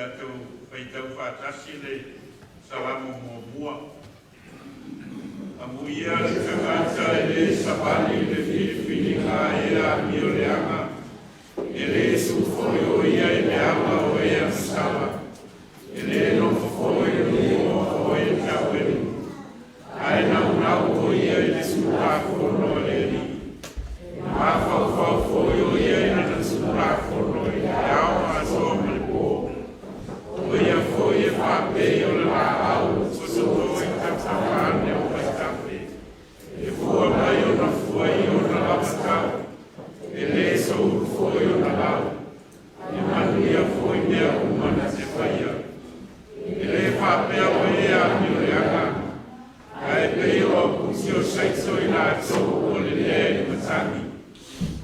Tatou faitau faatasi le Salamo muamua. Amuia le tagata e le savali i le filifiliga a e amioleaga, e le susu foi o ia i le ala o e agasala, e le nofo foi i le nuu o e tauelu, ae naunau o ia i le sulafono a le Alii. E mafaufau foi o ia i lana Tulafono i le ao atoa ma le po. O ia foi e faapei o le laau ua toto i tafatafa ane o vaitafe, e fua mai ona fua i ona lava tau, e le soulu foi ona lau. E manuia foi mea uma na te faia. E le faapea o e amioleaga, ae pei o aputi'u o saito i latou ua lelea i le matagi.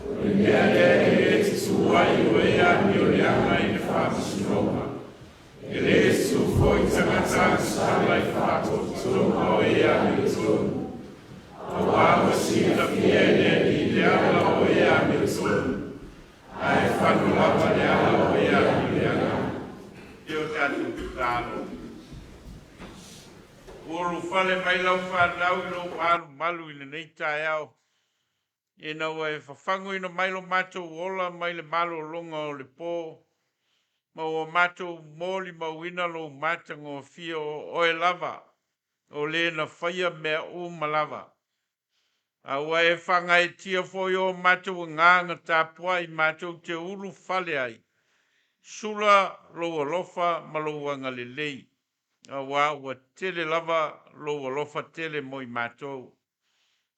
O le mea lea e le tutu ai o e amioleaga i le faamasinoga, e le tutu foi tagata agasala i le faatotoga o e amiotonu. Auā ua silafia e le Alii le ala o e amiotonu, ae fano lava le ala o e amioleaga. Ia o tatou tatalo. Ua ulufale mai lau fanau i lou malumalu i lenei taeao, ina ua e fafagoina mai lo matou ola mai le malologa o le po, ma ua matou molimauina lou matagofie o oe lava, o le na faia mea uma lava. A ua e faagaeetia foi o matou agaga tapuai matou te ulufale ai, sula lou alofa ma lou agalelei, auā ua tele lava lou alofa tele mo i matou.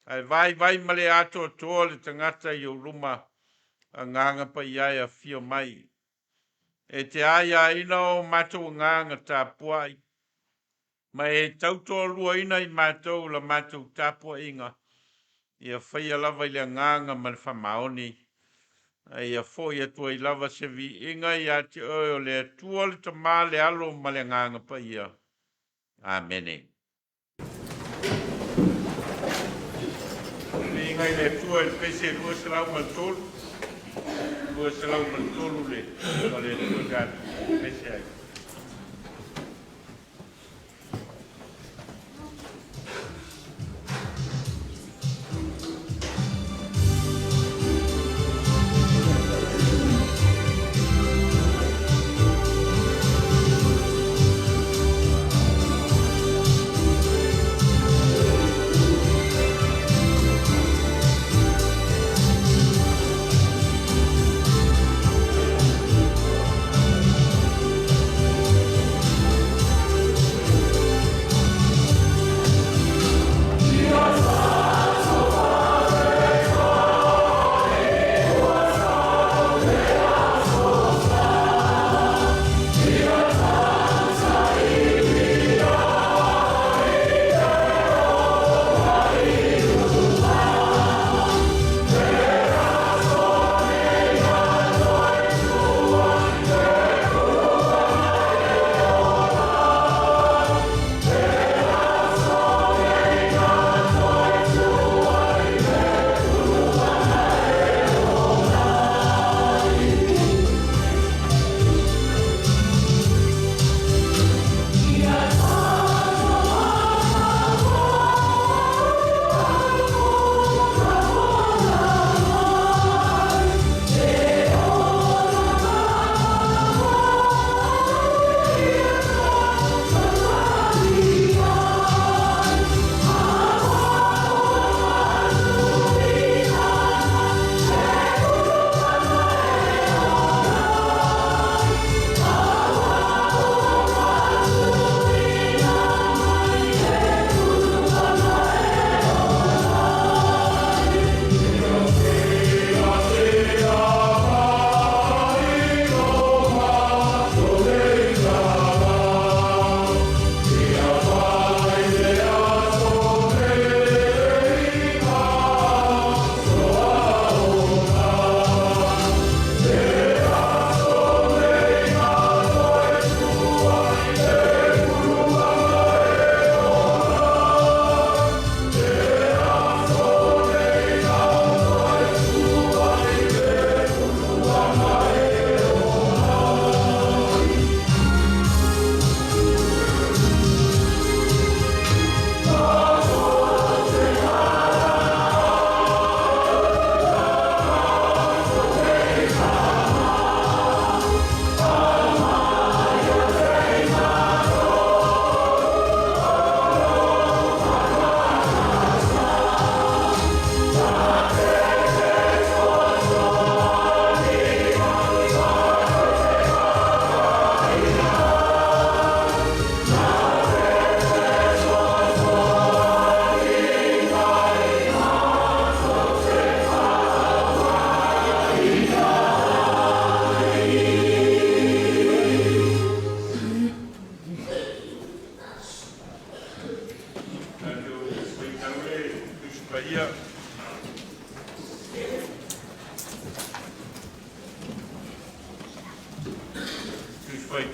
Ae vaivai ma le atoatoa le tagata i ou luma, Agaga Paia e afio mai. E te aiaina o matou agaga tapuai, ma e tautoaluaina i matou la matou tapuaiga, ia faia lava i le agaga ma le faamaoni, a ia fo'i atu ai lava se viiga ia te oe o le Atua le Tama le Alo ma le Agaga Paia. Amene. Viiga i le Atua i le pese 203, 203 le o le Atua tatou pese ai.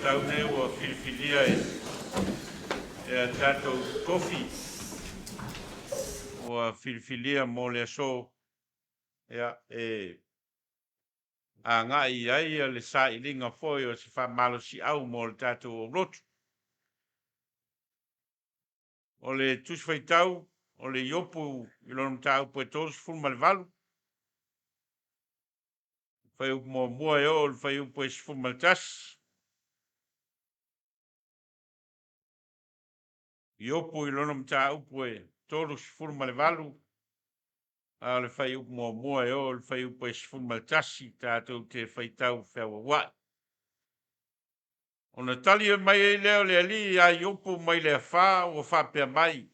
Faitau nei ua filifilia e e a tatou tofi ua filifilia mo le aso, ia, e agai i ai le sailiga foi o se faamalosiau mo le tatou aulotu. O le Tusi Faitau o le Iopu i lona mataupu e 38, fuaiupu muamua e oo i le fuaiupu e 11. Iopu i lona mataupu e 38, a o le fuaiupu muamua e oo i le fuaiupu e 11, tatou te faitau feauauai. Ona tali mai ai lea o le Alii ia Iopu mai le afa ua faapea mai.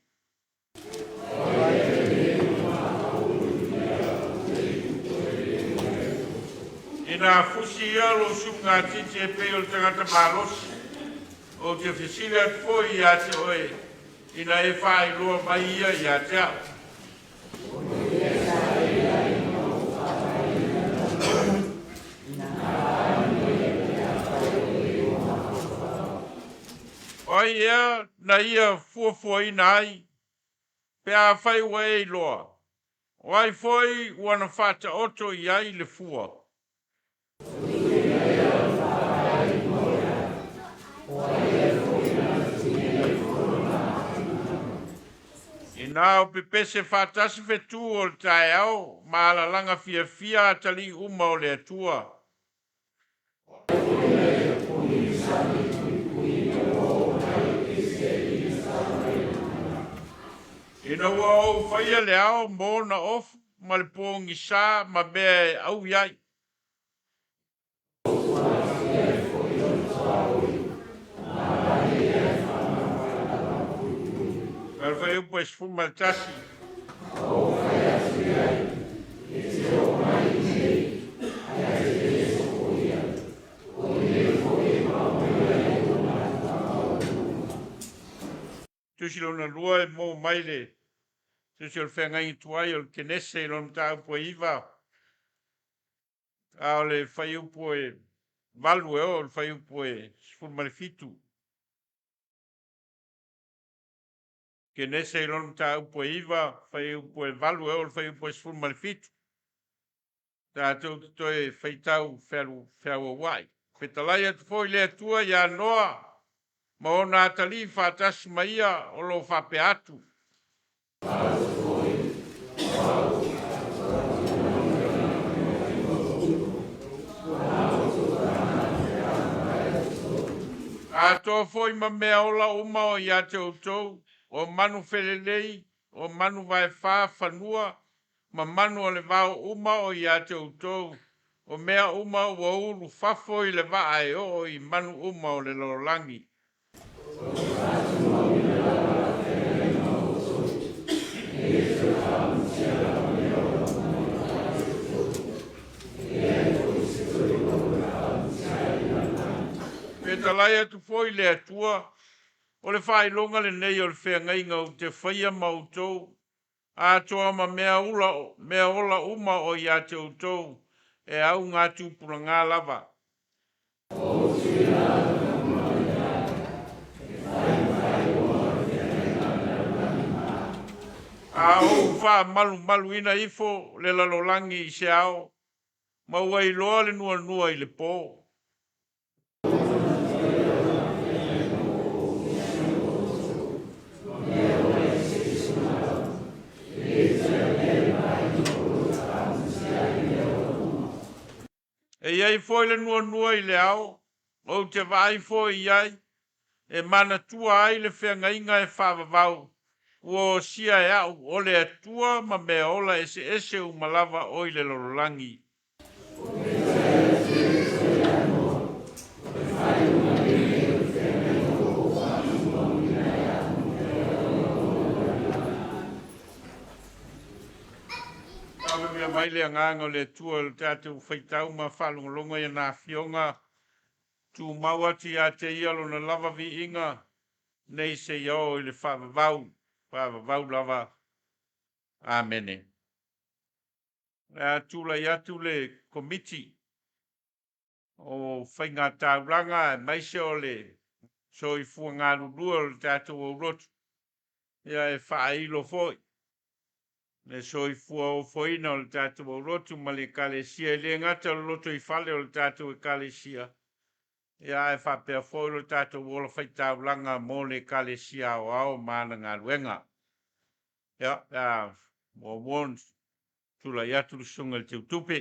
Ina fusi ia lou sulugatiti e pei o le tagata malosi, ou te fesili atu foi ia te oe, ina e faailoa mai ia ia te au. O ai ea na ia fuafuaina ai, pe afai ua e iloa, o ai foi ua na faataoto i ai le fua? Ina o pepese faatasi fetu o le taeao ma alalaga fiafia atalii uma o le Atua. Ina ua ou faia le ao ma ona ofu ma le pogisa ma mea e aui ai. Ma le fuaiupu e 11. Tusi lona lua e maua mai le Tusi o le Feagaiga Tuai o le Kenese i lona mataupu e 9, a o le fuaiupu e 8 e oo i le fuaiupu e 17. Kenese i lona mataupu e 9, fuaiupu e 8 e oo i le fuaiupu e 17. Tatou te toe faitau feauauai. Fetalai atu foi le Atua ia Noa ma ona atalii faatasi ma ia o lo o faapea atu. Atoa foi ma mea ola uma o ia te outou, o manu felelei, o manu vaefa fanua, ma manu o le vao uma o ia te outou, o mea uma ua ulu fafo i le vaa e oo i manu uma o le lalolagi. Fetalai atu foi le Atua, o le faailoga lenei o le feagaiga ou te faia ma outou, atoa ma mea ula, mea ola uma o ia te outou, e augatupulaga lava. A ou faamalumaluina ifo le lalolagi i se ao, ma ua iloa le nuanua i le po. E i ai foi le nuanua i le ao, ou te vaai foi i ai, e manatua ai le feagaiga e faavavau, ua osia e au o le Atua ma mea ola eseese uma lava o i le lalolagi. Ave mai le agaga o le Atua i le tatou faitau ma faalogologo i ana afioga, tumau atu ia te ia lona lava viiga, nei seia oo i le faavavau, faavavau lava. Amene. O le a tulai atu le Komiti o faigataulaga aemaise o le soifua galulue o le tatou aulotu, ia e faailo foi le soifua ofoina o le tatou aulotu ma le Ekalesia, e le gata o le lotoifale o le tatou Ekalesia, ia ae faapea foi lo tatou ola faitaulaga mo le Ekalesia aoao ma ana galuega. Ia, pe a muamua ona tulai atu le susuga i le Teutupe.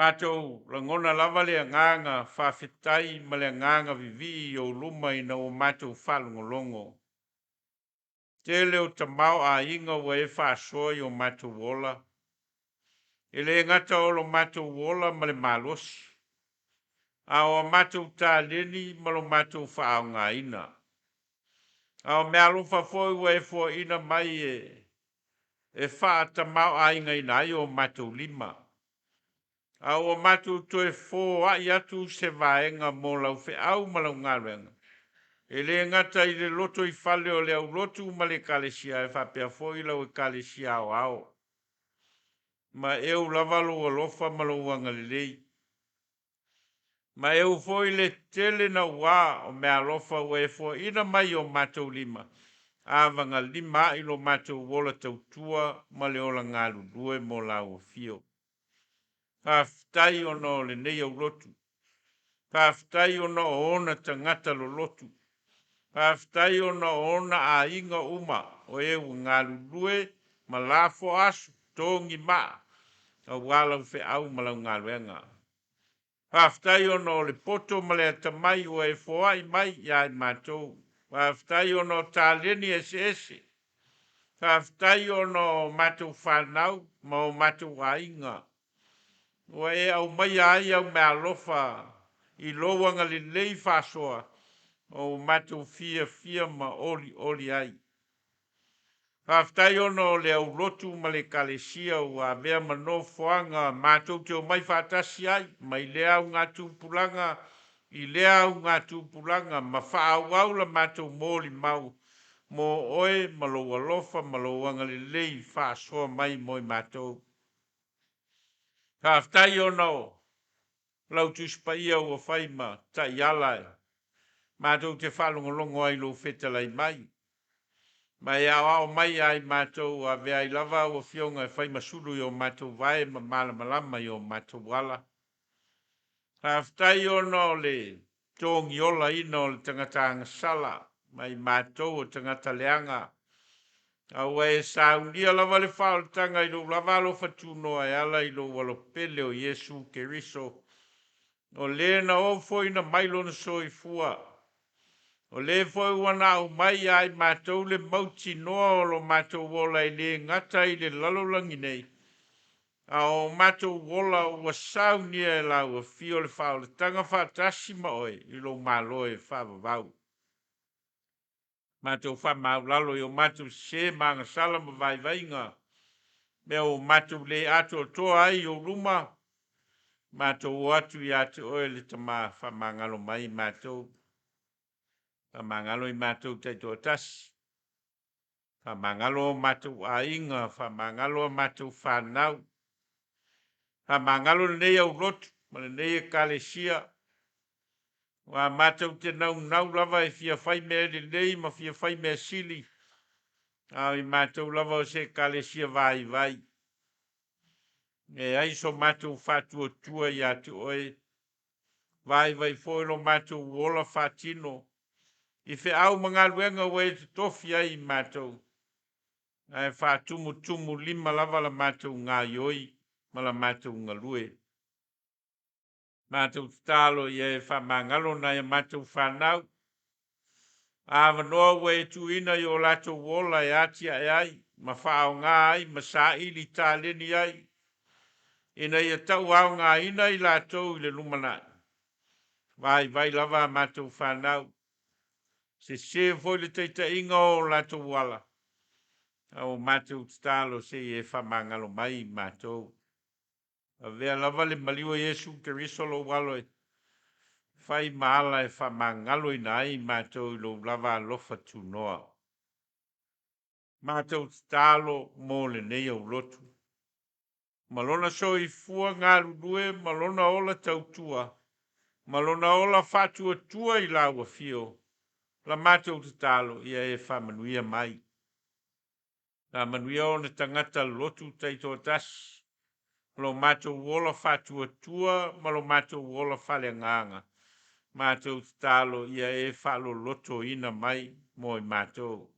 Matou lagona lava le agaga faafetai ma le agaga vivii i ou luma ina ua matou faalogologo. Tele o tamaoaiga ua e faasoa i o matou ola, e le gata o lo matou ola ma le malosi, a o a matou taleni ma lo matou faaaogaina. A o meaalofa foi ua e foaina mai e faatamaoaigaina ai o matou lima. A ua matou toe foai atu se vaega mo lau feau ma lau galuega, e le gata i le lotoifale o le aulotu ma le Ekalesia, ae faapea foi lau Ekalesia aoao. Ma eu lava lou alofa ma lou agalelei. Ma eu foi le tele naua o meaalofa ua e foaina mai i o matou lima, avagalima ai lo matou ola tautua ma le ola galulue mo lau afio. Faafetai ona o lenei aulotu. Faafetai ona o ona tagata lolotu. Faafetai ona o ona aiga uma o e ua galulue ma lafoa aso, togi maa, auā lau feau ma lau galuega. Faafetai ona o le poto ma le atamai ua e foai mai ia i matou. Faafetai ona o taleni eseese. Faafetai ona o matou fanau ma o matou aiga. Ua e aumaia ai au meaalofa i lou agalelei faasoa ma ua matou fiafia ma olioli ai. Faafetai ona o le aulotu ma le Ekalesia ua avea ma nofoaga matou te omai faatasi ai mai lea augatupulaga i lea augatupulaga ma faaauau la matou molimau mo oe ma lou alofa ma lou agalelei faasoa mai mo i matou. Faafetai ona o lau Tusi Paia ua fai ma taiala e matou te faalogologo ai i lou fetalai mai, ma e aoao mai ia i matou avea ai lava au afioga e fai ma sulu i o matou vae ma malamalama i o matou ala. Faafetai ona o le togiolaina o le tagata agasala ma i matou o tagata leaga, a ua e saunia lava le faaolataga i lou lava alofa tunoa e ala i lou alopele o Iesu Keriso, o le na ofoina mai lona soifua, o le foi ua na aumai ia i matou le mautinoa o lo matou ola e le gata i le lalolagi nei, a o matou ola ua saunia e lau afio le faaolataga faatasi ma oe i lou Malo e faavavau. Matou faamaualalo i o matou sesē ma agasala ma vaivaiga, mea ua matou le atoatoa ai i ou luma, matou o atu ia te oe le Tama, faamagalo mai i matou. Faamagalo i matou taitoatasi, faamagalo o matou aiga, faamagalo a matou fanau, faamagalo lenei aulotu ma lenei Ekalesia, ua matou te naunau lava e fia fai mea lelei ma fia fai mea sili, a o i matou lava o se Ekalesia vaivai. E ai so matou faatuatua ia te oe, vaivai foi lo matou ola faatino i feau ma galuega ua e totofi ai i matou, ae faatumutumu lima lava la matou gaioi ma la matou galue. Matou tatalo ia e faamagalo nai a matou fanau, avanoa ua e tuuina i o latou ola e atiae ai ma faaaoga ai ma saili taleni ai, ina ia tauaogaina i latou i le lumanai. Vaivai lava a matou fanau, sesē foi le taitaiga o latou ala, a o matou tatalo se i e faamagalo mai i matou. Avea lava le maliu o Iesu Keriso lou alo e fai ma ala e faamagaloina ai i matou i lou lava alofa tunoa. Matou tatalo mo lenei aulotu, ma lona soifua galulue ma lona ola tautua ma lona ola faatuatua i lau afio, la matou tatalo ia e faamanuia mai. Faamanuia ona tagata lotu taitoatasi, lo matou ola faatuatua ma lo matou ola faaleagaga, matou tatalo ia e faalolotoina mai mo i matou.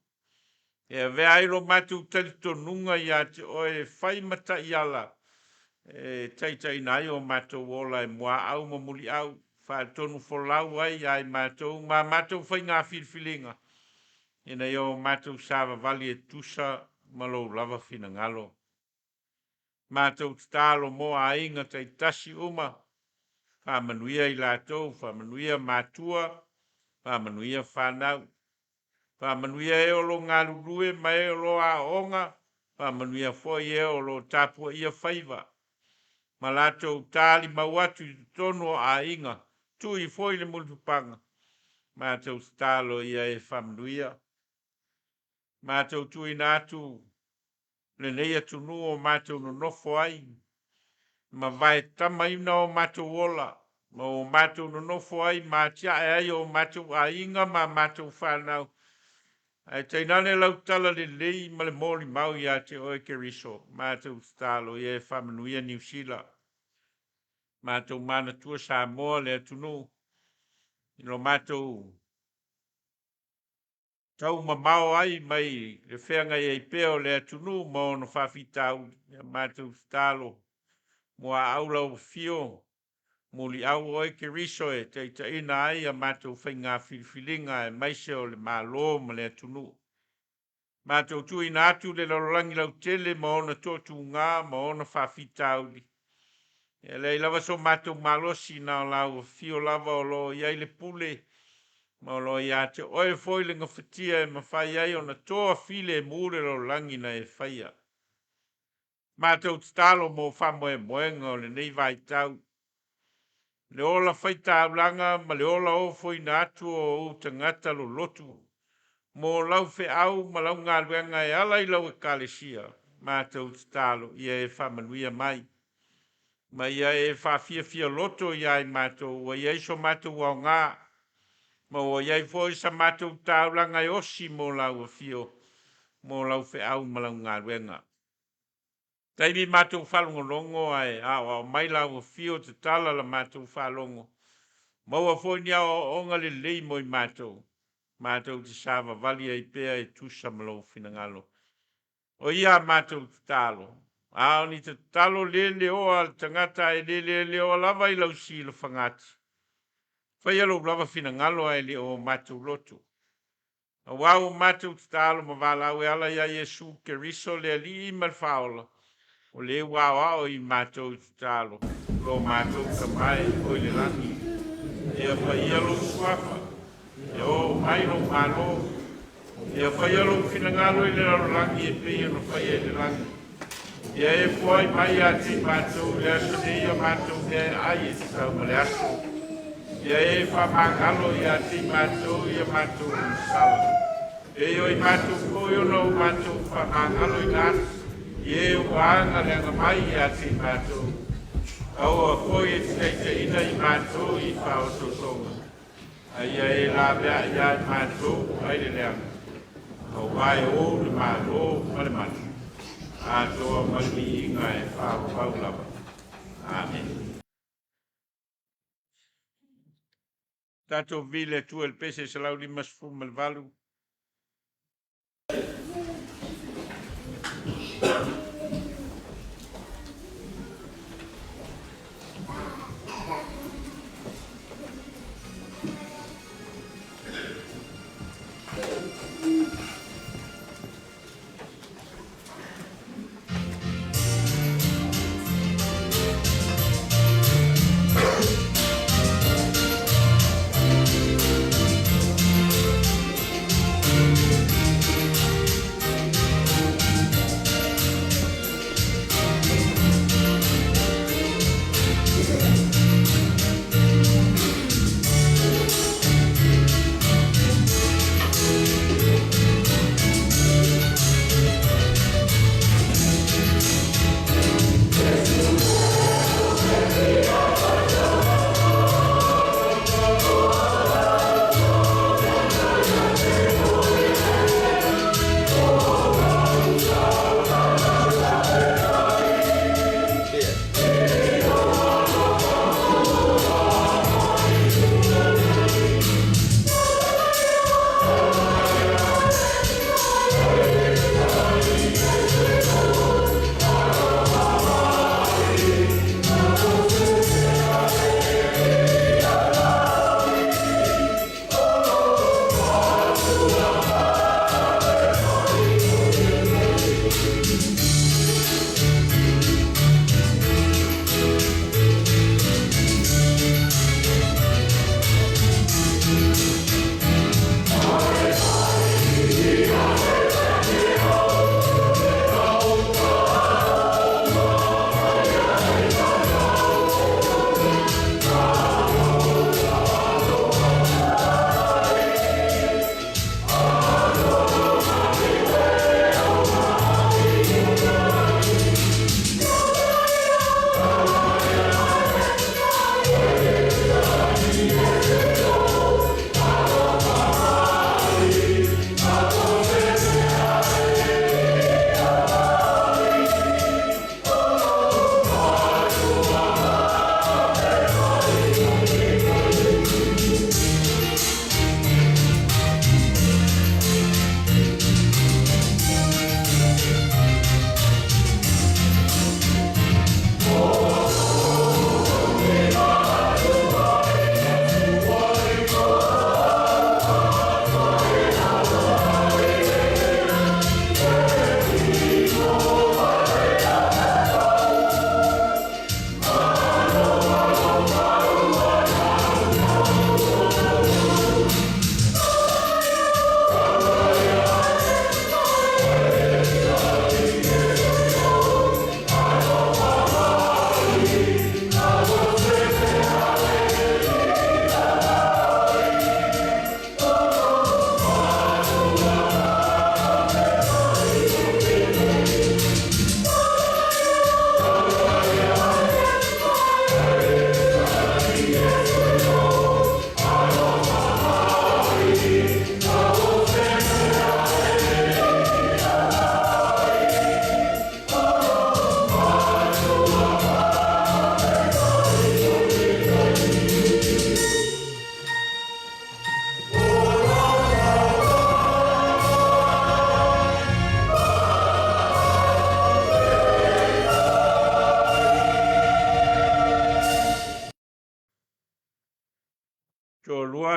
E avea ai lo matou talitonuga ia te oe e fai ma taiala E taitaiina ai o matou ola e muaau ma muliau, faatonufolau ai ia i matou ma matou faiga filifiliga, ina ia o matou savavali e tusa ma lou lava finagalo. Matou tatalo mo aiga taitasi uma, faamanuia i latou, faamanuia matua, faamanuia fanau, faamanuia e o lo o galulue ma e o lo o aooga, faamanuia foi e o lo o tapuaia faiva, ma latou talimau atu i totonu o aiga, tui foi le mulipapaga, matou tatalo ia e faamanuia. Matou tuuina atu lenei atunuu o matou nonofo ai, ma vaetamaina o matou ola, ma o matou nonofo ai ma atiae ai o matou aiga ma matou fanau, ae tainane lau talalelei ma le molimau ia te oe Keriso. Matou tatalo ia e faamanuia Niu Sila. Matou manatua Samoa le atunuu i lo matou taumamao ai mai le feagai ai pea o le atunuu ma ona faafitauli. Ia matou tatalo muaau lau afio, muliau oe Keriso e taitaiina ai a matou faiga filifiliga aemaise o le Malo ma le atunuu. Matou tuuina atu le lalolagi lautele ma ona toatuga ma ona faafitauli. E leai lava so matou malosi, na o lau afio lava o lo o i ai le pule, ma o lo o ia te oe foi le gafatia e mafai ai ona toa filemu le lalolagi na e faia. Matou tatalo mo faamoemoega o lenei vaitau, le ola faitaulaga ma le ola ofoina atu o ou tagata lolotu, mo lau feau ma lau galuega e ala i lau Ekalesia. Matou tatalo ia e faamanuia mai, ma ia e faafiafia loto ia i matou ua i ai so matou aoga, ma ua i ai foi sa matou taulaga e osi mo lau afio, mo lau feau ma lau galuega. Taimi matou faalogologo ae aoao mai lau afio tatala la matou faalogo, maua foi ni aoaoga lelei mo i matou, matou te savavali ai pea e tusa ma lou finagalo. O ia a matou tatalo, a o ni tatalo le leoa a le tagata ae le leleoa lava i lau silafagati. Faia lou lava finagalo ae le o matou loto. Auā ua matou tatalo ma valaau e ala ia Iesu Keriso le Alii ma le Faaola, o le ua aoao i matou i tatalo. Lo matou Tama e o i le lagi, ia paia lou suafa, ia oo mai lou Malo, ia faia lou finagalo i le lalolagi e pei ona faia i le lagi. Ia e foai mai ia te i matou i le aso nei a matou mea e ai e tatau ma le aso. Ia e faamagalo ia te i matou i a matou sala, pei o i matou foi ona o matou faamagaloina atu i e ua agaleaga mai ia te i matou. Aua foi e te taitaiina i matou i faaosoosoga, a ia e laveai ia i matou ai le leaga, auā e ou le Malo ma le mana, atoa ma le viiga e faavavau lava. Amene. Tatou vili Atua i le pese 158.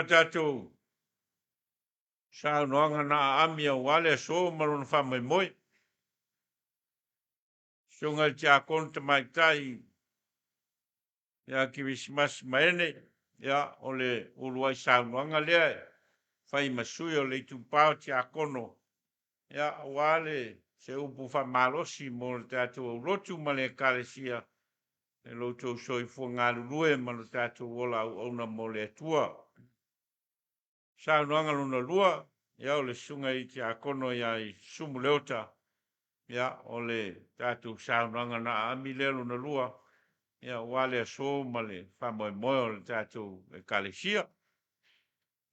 tatou saunoaga na aami aua le aso ma lona faamoemoe. Susuga i le Tiakono Tamaitai ia Kerisimasi Maene, ia, o le uluai saunoaga lea e fai ma sui o le itupa o Tiakono, ia, aua le se upu faamalosi mo le tatou aulotu ma le Ekalesia i lo outou soifua galulue ma lo tatou ola auauna mo le Atua. Saunoaga lona lua, ia, o le susuga i Tiakono ia Isumu Leota, ia, o le tatou saunoaga na aami lea lona lua, ia, aua le aso ma le faamoemoe o le tatou Ekalesia.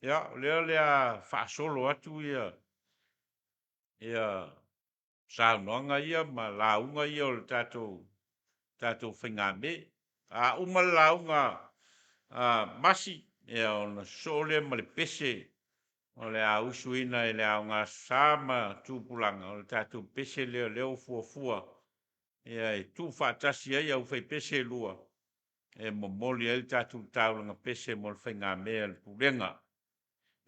Ia, o lea o le a faasolo atu ia saunoaga ia ma lauga ia o le tatou faigamē. A uma le lauga a Masi, ia ona sosoo lea ma le pese o le a usuina e le Aoga Aso Sa ma Tupulaga, o le tatou pese lea o lea ua fuafua ia e tuufaatasi ai aufaipese e lua e momoli ai le tatou taulaga pese mo le faigamē a le Pulega.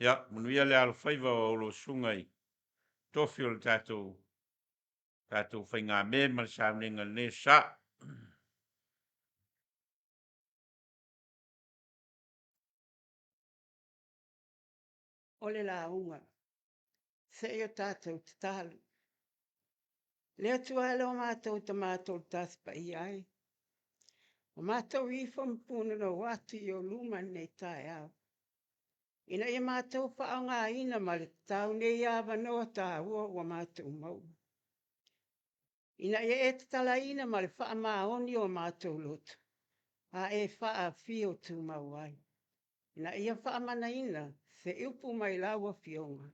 Ia manuia le alofaiva o a oulua susuga i tofi o le tatou faigamē ma le sauniga i lenei aso Sa. O le lauga, se i o tatou tatalo. Le Atua e lo matou Tama Toatasi Paia e, ua matou ifo ma punonou atu i ou luma i lenei taeao, ina ia matou faaaogaina ma le tatau nei avanoa taua ua matou maua, ina ia e tatalaina ma le faamaoni o matou loto, a e faaafio tumau ai, ina ia faamanaina se upu mai lau Afioga,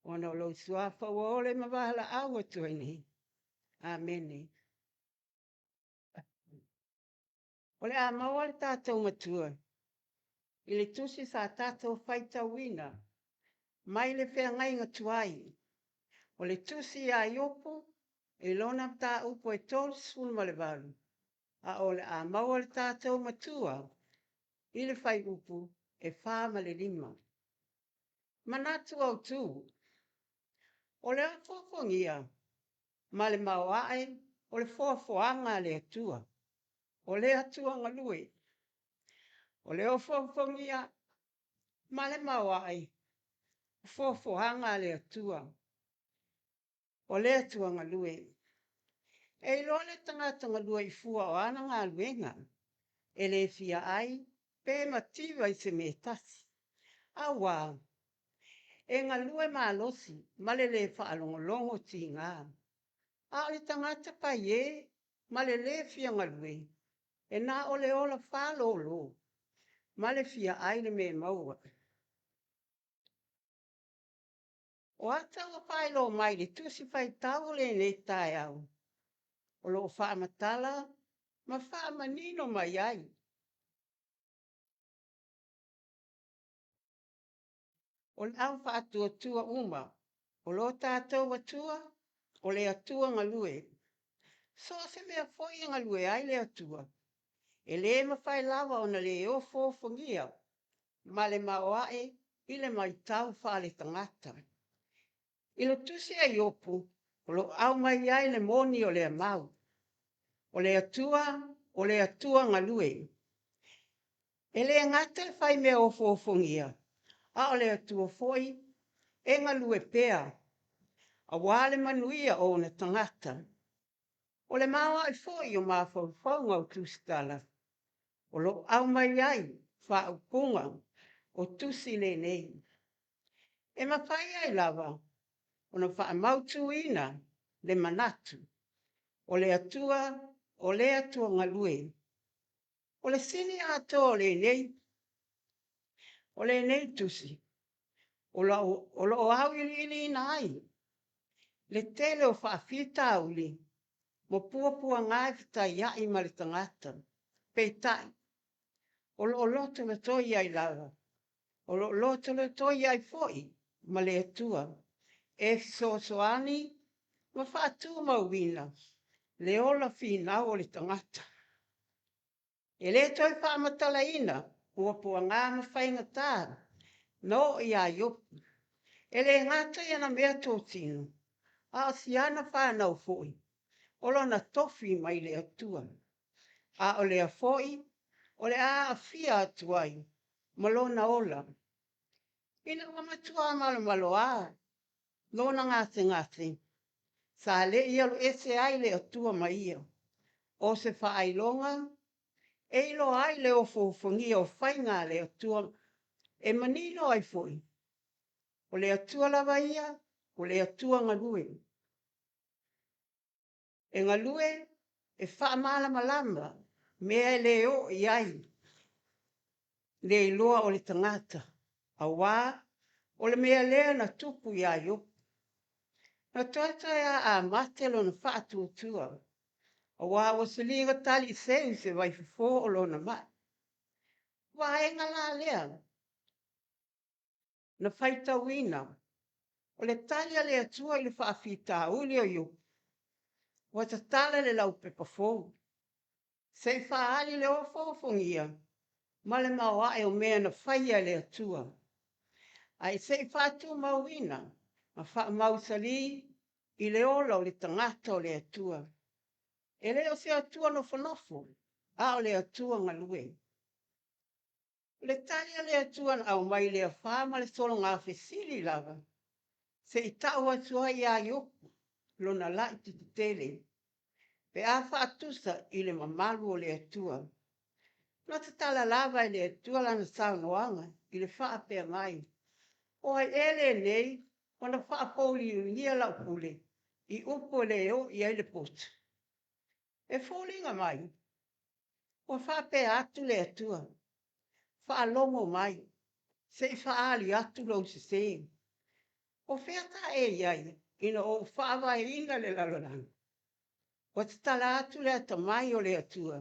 ona o lou Suafa ua ole ma valaau atu ai nei. Amene. O le a maua le tatou Matua i le tusi sa tatou faitauina mai le feagaiga tuai, o le tusi ia Iopo i lona mataupu e 38, a o le a maua le tatou Matua i le fuaiupu e 4 ma le 5. Manatu autu, o le ofoofogia ma le maoae o le foafoaga a le Atua, o le Atua galue. O le ofoofogia ma le maoae o foafoaga a le Atua, o le Atua galue. E iloa le tagata galue i fua o ana galuega, e le fia ai pe mativa i se mea e tasi. Auā, e galue malosi ma le lē faalogologo tigā. A o le tagata paiē ma le lē fia galue, e na o le ola fālōlō ma le fia ai le mea e maua. O ata ua faailoa mai i le Tusi Faitau o lenei taeao, o lo o faamatala ma faamanino mai ai o le au faatuatua uma o lo tatou Atua, o le Atua galue. So o se mea foi e galue ai le Atua, e lē mafai lava ona lē ofoofogia ma le maoae i le matau faaletagata. I le tusi a Iopo, o lo o aumai ai le moni o lea mau, o le Atua, o le Atua galue. E le gata le fai mea ofoofogia, a o le Atua foi e galue pea, aua le manuia o ona tagata. O le maoae foi o mafaufauga o Tusitala, o lo o aumai ai faaupuga o tusi lenei. E mafai ai lava ona faamautuina le manatu, o le Atua, o le Atua galue. O le sini atoa o lenei tusi, o lo o auiliiliina ai le tele o faafitauli ma puapuaga e fetaiai ma le tagata. Peitai, o lo o lotolotoi ai lava, o lo o lotolotoi ai foi ma le Atua e fesoasoani ma faatumauina le ola finau o le tagata. E le toe faamatalaina puapuaga ma faigata. Na oo iā Iopu, e le gata i ana meatotino, a o si ana fanau foi, o lona tofi mai le Atua. A o lea foi o le a aafia atu ai ma lona ola. Ina ua matua malomaloa lona gasegase, sa le i alu ese ai le Atua ma ia. O se faailoga e iloa ai le ofoofogia o faiga a le Atua, e manino ai foi, o le Atua lava ia, o le Atua galue. E galue e faamalamalama mea e le oo i ai le iloa o le tagata, auā o le mea lea na tupu iā Iopu. Na toetoe lava a mate lona faatuatua, auā ua siliga taliiseu se vaifofo o lona mai. Vaega la lea na faitauina, o le tali a le Atua i le faafitauli o Iopu, ua tatala le laupepa fou, se i faaali le ofoofogia ma le maoae o mea na faia e le Atua, ae se i faatumauina ma faamausalī i le ola o le tagata o le Atua. E le o se Atua nofonofo, a o le Atua galue. O le tali a le Atua na aumai i le afā ma le sologafesili lava, se i tau atu ai iā Iopu lona laitiiti tele, pe a faatusa i le mamalu o le Atua. Na tatala lava e le Atua lana saunoaga i le faapea mai, O ai ea lenei ua na faapouliulia lau pule i upu e le oo i ai le potu? E foliga mai ua faapea atu le Atua, Faalogo mai, se i faaali atu lou sesē. O fea sa e i ai ina ua ou faavaeina le lalolagi? Ua tatala atu le atamai o le Atua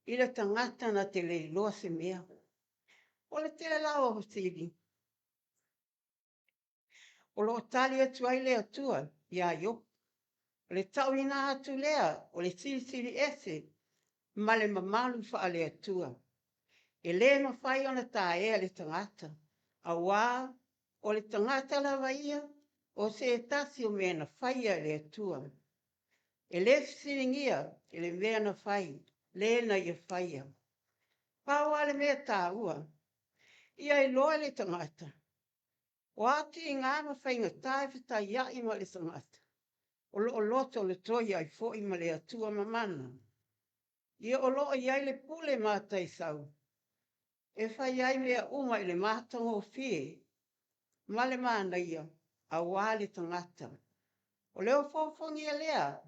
i le tagata na te le iloa se mea. O le tele lava o fesili o lo o tali atu ai le Atua iā Iopu. O le tauina atu lea o le Silisili Ese ma le mamalu faale-Atua. E le mafai ona taea e le tagata, auā o le tagata lava ia o se tasi o mea na faia e le Atua. E le fesiligia i le mea na fai, le na ia faia. Pau lava le mea taua, ia iloa e le tagata, o a tiga ma faigata e fetaiai ma le tagata, o lo o lotolotoi ai foi ma le Atua mamana. Ia o lo o i ai le pule mataisau e fai ai mea uma i le matagofie ma le manaia auā le tagata. O le ofoofogia lea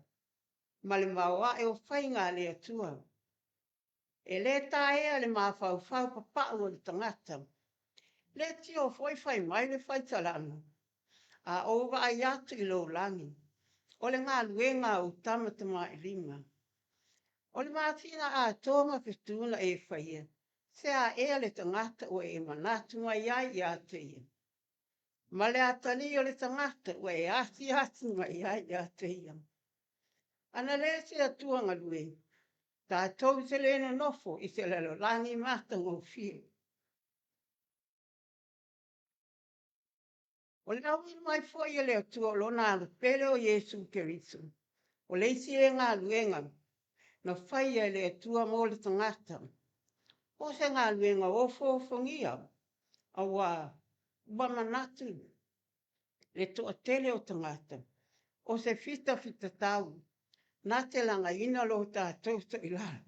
ma le maoae o faiga a le Atua. E le taea le mafaufau papau o le tagata. Leitio foi fai mai le faisalama, A ou vaai atu i lou lagi, o le galuega a ou tama tamaailima. O le masina atoa ma fetu na e faia, se a ea le tagata ua e manatu mai ai ia te ia? Ma le atalii o le tagata ua e asiasi mai ai ia te ia? Ana le se Atua galue, tatou te le nonofo i se lalolagi matagofie. O le auina mai foi e le Atua o Lona Alo pele o Iesu Keriso, o le isi lea galuega na faia e le Atua mo le tagata. O se galuega ofoofogia, auā ua manatu le toatele o tagata, o se fitafitatau na te lagaina lo tatou toilalo.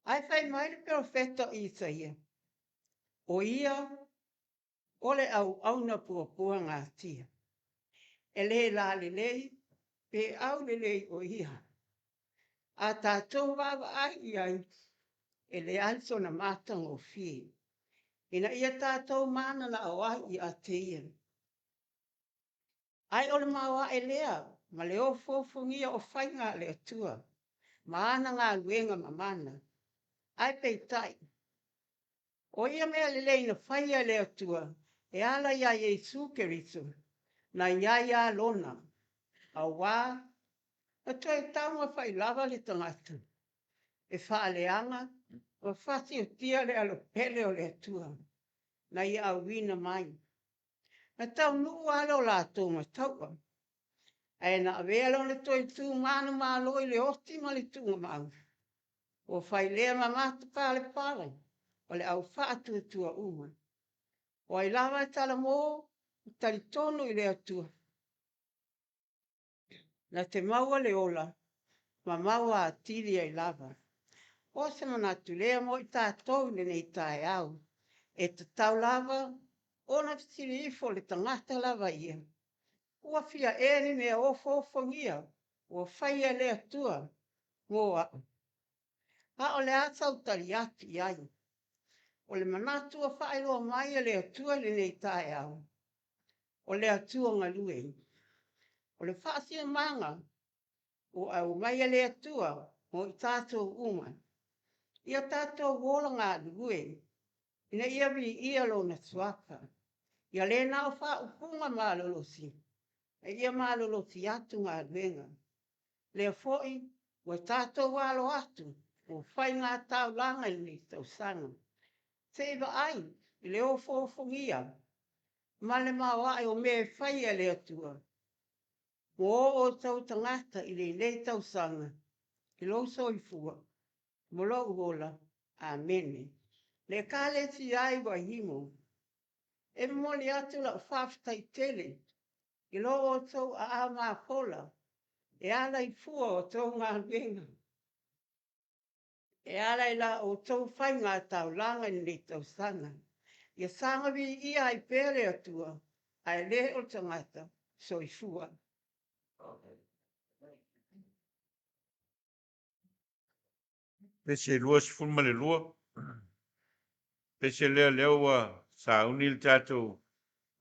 Ae fai mai le perofeta o Isaia, O ia o le auauna puapuagatia, e le lalelei pe aulelei o ia. A tatou vaavaai i ai, e leai sona matagofie, ina ia tatou mananao ai ia te ia. Ae o le maoae lea ma le ofoofogia o faiga a le Atua ma ana galuega mamana. Ae peitai, o ia mea lelei na faia e le Atua e ala iā Iesu Keriso, na i ai lava lona, auā na toe taumafai lava le tagata e faaleaga. Ua fasiotia le alopele o le Atua na ia auina mai. Na taunuu lava lo latou mataua, ae na avea lona toe tu manumalo i le oti ma le tuugamau. Ua fai lea ma matapalepale o le au faatuatua uma. O ai lava e talamo ma talitonu i le Atua, na te maua le ola ma maua atili ai lava. O se manatu lea mo i tatou i lenei taeao, e tatau lava ona fesili ifo le tagata lava ia, Ua fia ea ni mea ofoofogia ua faia e le Atua mo a'u? A o le a sau tali atu i ai? O le manatu ua faailoa mai e le Atua i lenei taeao, o le Atua galue. O le faasiamaga ua aumai e le Atua mo i tatou uma, ia tatou ola galulue ina ia viia Lona Suafa. Ia le na o faaupuga malolosi, a ia malolosi atu galuega. Lea foi ua tatou alo atu mo faiga taulaga i lenei tausaga. Se i vaai i le ofoofogia ma le maoae o mea e faia e le Atua mo outou tagata i lenei tausaga i lou soifua ma lou ola. Amene. Le Ekalesia e i Waihimo, e momoli atu lau faafetai tele i lo outou aao mafola e ala i fua o outou galuega, e ala i la outou faiga taulaga i lenei tausaga. Ia saga viia ai pea le Atua, ae le o le tagata. Soifua. Pese 22, pese lea lea ua sauni le tatou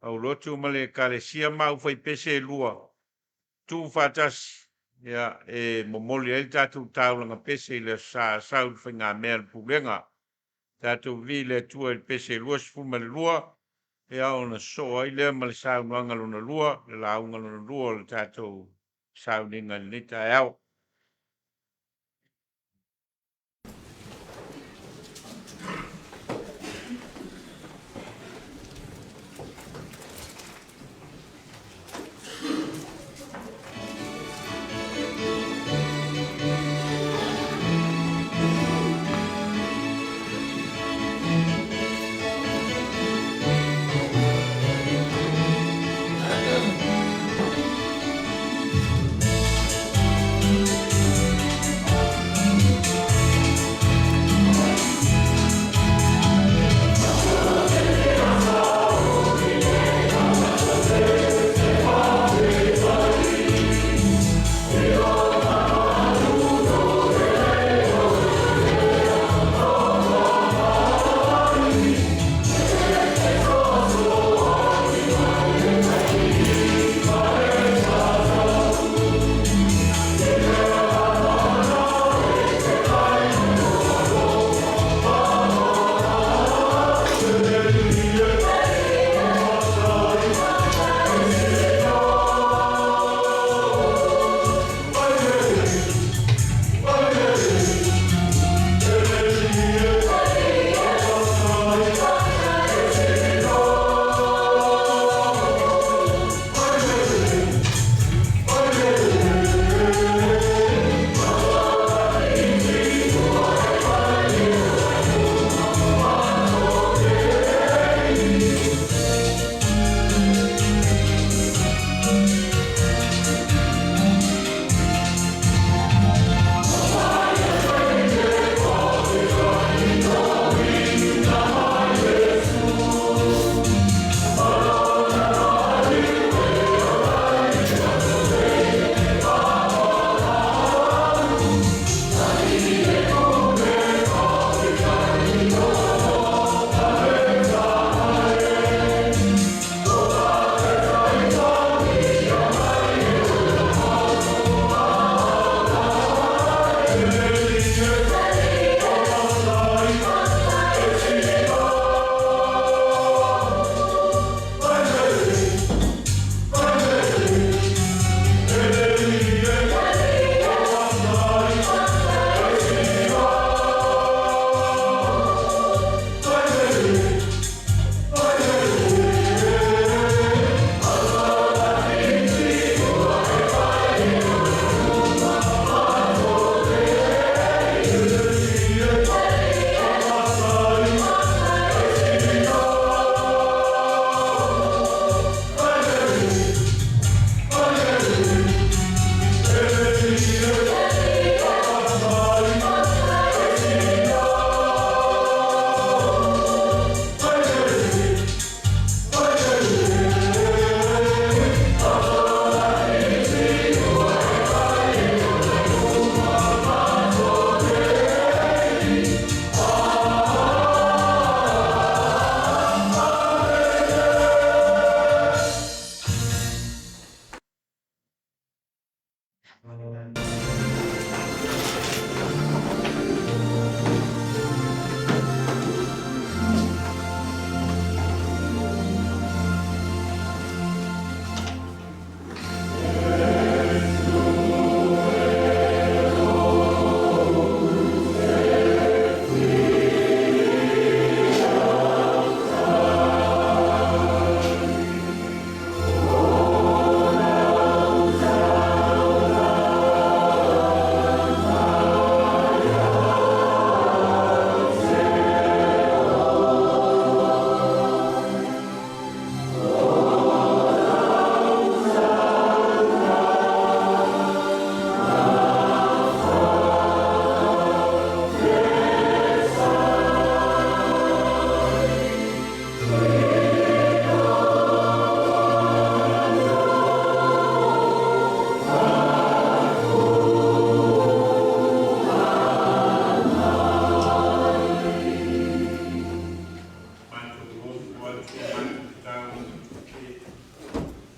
aulotu ma le Ekalesia ma aufaipese e lua tuufaatasi ia e momoli ai le tatou taulaga pese i le Aso Sa a sau i le faigamea a le Pulega. Tatou vivii i le Atua i le pese 22 ia ona sosoo ai lea ma le saunoaga lona lua, le lauga lona lua o le tatou sauniga i lenei taeao.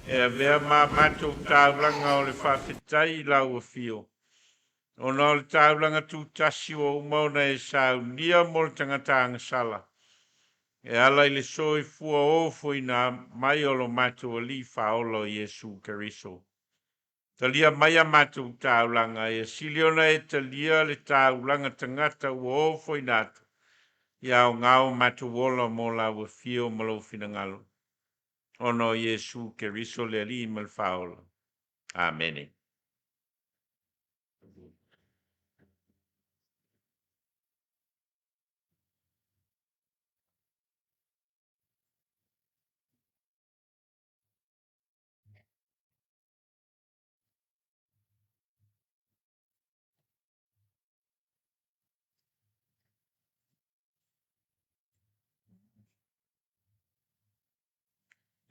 E avea ma matou taulaga o le faafetai i lau afio, ona o le taulaga tutasi ua uma ona e saunia mo le tagata agasala, e ala i le soifua ofoina mai o lo matou Alii Faaola o Iesu Keriso. Talia mai a matou taulaga, ia sili ona e talia le taulaga tagata ua ofoina atu, ia aoga o matou ola mo lau afio ma lou finagalo, ona o Iesu Keriso le Alii ma le Faaola. Amene.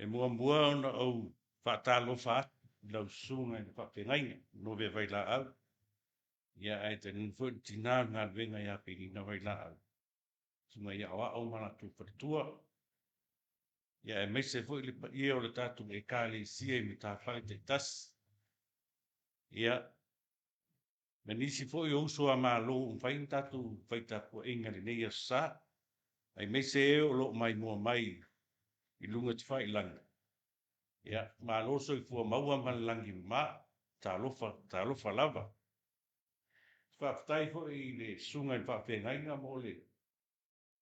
E muamua ona ou faatalofa atu i lau Susuga i le Faafeagaiga Novea Vailaau, ia ae tainane foi le tina o le galuega ia Penina Vailaau, Susuga ia Aoao ma latou faletua, ia aemaise foi le paia o le tatou Ekalesia i matafale taitasi, ia ma nisi foi o uso a Malo ua mafai ona tatou fai tapuaiga i lenei Aso Sa, aemaise e o lo o maimoa mai i luga o tafailagi. Ia, malo le soifua maua ma le lagi e mama. Talofa, talofa lava. Faafetai foi i le Susuga i le Faafeagaiga mo le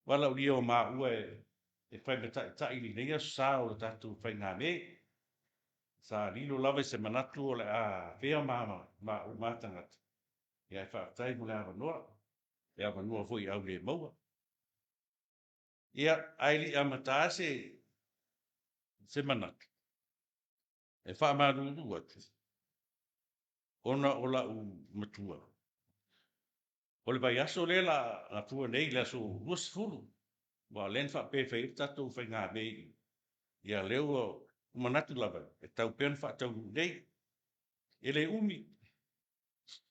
valaaulia o maua e fai ma taitai i lenei Aso Sa o le tatou faigame. Sa lilo lava i se manatu o le a afea ma ou ma tagata, ae faafetai mo le avanoa, le avanoa foi i aulemaua. Ia, ae le i amata se manatu, e faamalulu atu, ona o la'u matua, o le vaiaso lea o le a gafua nei i le aso 20, aua o lea na faapea e fai ai le tatou faigame i i, ia o lea ua manatu lava, e tatau pea ona faataunuu nei. E le umi,